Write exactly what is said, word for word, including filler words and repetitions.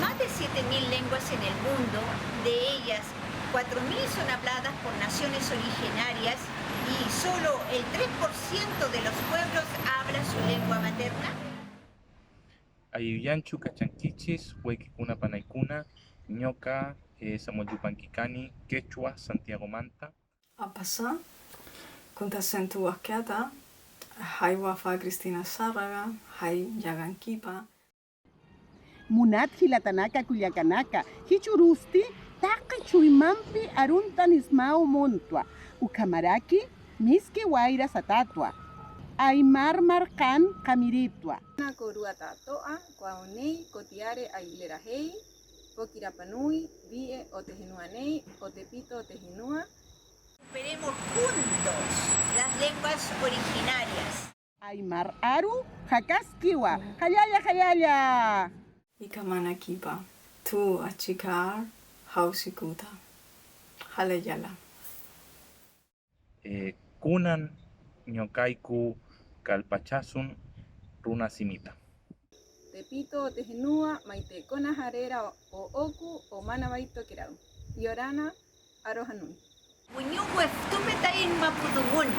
Más de siete mil lenguas en el mundo, de ellas cuatro mil son habladas por naciones originarias y solo el tres por ciento de los pueblos habla su lengua materna. Ayüyanchu kachankichis, wekikuna, panaykuna, ñoka, eh, Samuel Yupanki Kani, quechua, Santiago Manta. Apasa, kuntasentu wakeata, hay wafa Cristina Sárraga, hay yagankipa. Munatji latanaka kullakanaka, jichu rusti taqi chuymampi aruntanismaw montua, ukhamaraki miski wayra satatua, aymar marqan qamiritua. Una korua ta to'a, kuawney, kotiare, aylera, hey, pokirapanui, vie, otehenuaney, otepito, otehenua. Recuperemos juntos las lenguas originarias. Aymar aru, jakaskiwa, jallalla, jallalla. Ikamanakipa, tu achikar, hausikuta, jalayala. Eh, kunan ñokayku kalpachasun runasimita. Tepito, otehenua, maite, kona, jarera, o, oku, omana, baito, kerau, yorana, arohanun. Wiñu weftupe taiñ mapu dungun.